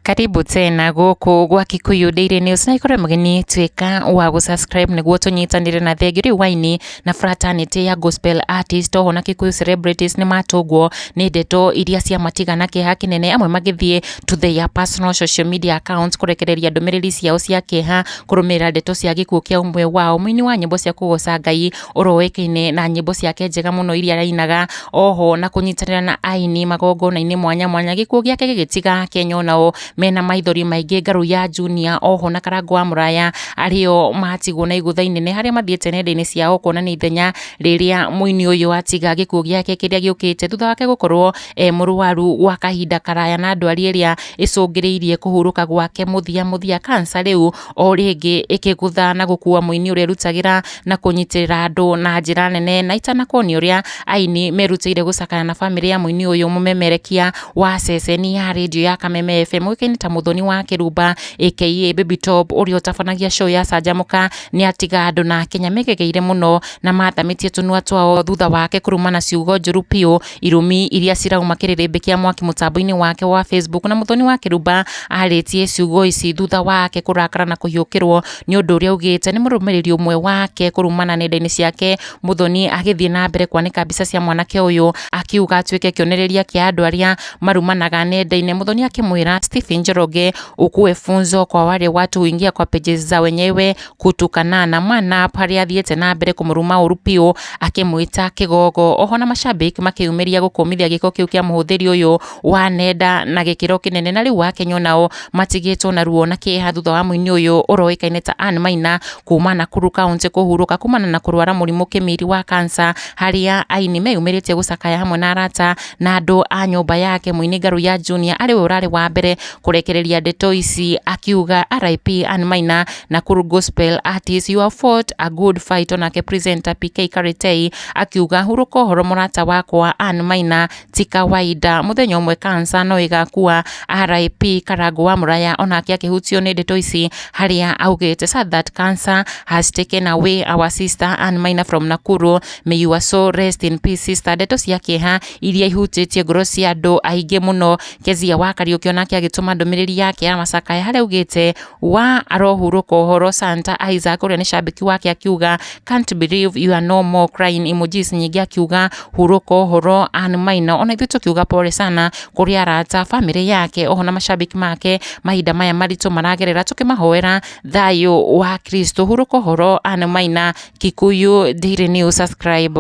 Karibu tena gũkũ gwa Kikuyu Daily News, na ikorwo mũgeni, tuĩka wa gũsubscribe nĩguo tũnyitanĩre. Na thengio rĩu waini na fraternity ya gospel artist oho na Kikuyu celebrities nĩ matũngwo nĩ ndeto iria ciamatiga na kĩeha kĩnene, amwe magĩthiĩ to their personal social media accounts kũrekereria ndũmĩrĩri ciao cia kĩeha kũrũmĩrĩra ndeto cia gĩkuũ kĩa ũmwe wao, mũini wa nyĩmbo cia kũgoca Ngai ũroĩkaine na nyĩmbo ciake njega mũno iria arainaga, oho na kũnyitanĩra na aini magongona-inĩ mwanya mwanya. Gĩkuũ gĩake gĩgĩtiga Kenya onao mena maithori maingĩ. Ngaruiya Junior oho na Karango wa Mũraya arĩo matigwo na igũtha inene, harĩa mathiĩte nenda-inĩ ciao kuonania ithenya rĩrĩa mũini ũyũ atiga, gĩkuũ gĩake kĩrĩa gĩũkĩte thutha wake gũkorwo e mũrwaru gwa kahinda karaya na ndwari ĩrĩa ĩcũngĩrĩirie kũhurũka gwake mũthia mũthia. Cancer rĩu o rĩngĩ ĩkĩgũtha na gũkua mũini ũrĩa ĩrutagĩra na kũnyitĩrĩra andũ na njĩra nene. Na itanakuonia ũrĩa aini merutĩire gũcakaya na bamĩrĩ ya mũini ũyũ, mũmemerekia wa ceceni ya rĩndiũ ya Kameme FM ũĩkaine ta Mũthoni wa Kĩrumba aka Baby Top, ũrĩa ũtabanagia show ya Canjamũka, nĩ atiga andũ na Kenya megegeire mũno na mathamĩtie tũnua twao thutha wake kũrumana ciugo njũru biũ, irumi iria cirauma kĩrĩrĩmbĩ kĩa mwaki mũtambo-inĩ wake wa Facebook. Na Mũthoni wa Kĩrumba arĩtie ciugo ici thutha wake kũrakara na kũhiũkĩrwo nĩ ũndũ ũrĩa augĩte nĩ mũrũmĩrĩri ũmwe wake kũrumana nenda-inĩ ciake. Mũthoni agĩthiĩ na mbere kwanĩka mbica cia mwanake ũyũ, akiuga atuĩke kĩonereria kĩa andũ arĩa marumanaga nenda-inĩ. Mũthoni akĩmwĩra Stephen Njoroge ukuwe funzo kwa wale watu huingia kwa pages za wenyewe kutukana na mana, harĩa athiĩte na mbere kũmũruma ũru biũ akĩmwĩta kĩgogo. Oho na mashabiki makĩyumĩria gũkũmithia gĩko kĩu kĩa mũhũthĩri ũyũ wa nenda na gĩkĩro kĩnene. Na rĩu Wakenya onao matigĩtwo na ruo na kĩeha thutha wa mũini ũyũ ũroĩkaine ta Ann Maina kuma Nakuru County kũhurũka kumana na kũrwara mũrimũ kĩmiri wa cancer, harĩa aini meyumĩrĩtie gũcakaya hamwe na arata na andũ a nyũmba yake. Mũini Ngaruiya Junior arĩ we ũrarĩ wa mbere kũrekereria ndeto ici, akiuga, "RIP Ann Maina, Nakuru gospel artist, you have fought a good fight." Onake presenter PK Karetei akiuga, "Hurũka ũhoro mũrata wakwa Ann Maina, ti kawaida, mũthenya ũmwe cancer no ĩgakua, RIP." Karango wa Mũraya onake akĩhutio nĩ ndeto ici, harĩa augĩte, "Sad that cancer has taken away our sister Ann Maina from Nakuru. May your soul rest in peace, sister." Ndeto cia kĩeha iria ihutĩtie ngoro cia andũ aingĩ mũno. Kezia wa Kariũki onake agĩtũma ndũmĩrĩri yake ya macakaya, harĩa augĩte wa arohurũka ũhoro. Santa Isaac ũrĩa nĩ shabiki wake akiuga, "Can't believe you are no more," crying emojis nyingĩ, akiuga, "Hurũka ũhoro Ann Maina." Ona ithuĩ tũkiuga pole sana kũrĩ arata, bamĩrĩ yake, oho na mashabiki make mahinda maya maritũ maragerera, tũkĩmahoera thayũ wa Kristo. Hurũka ũhoro Ann Maina. Kikuyu Daily News, subscribe.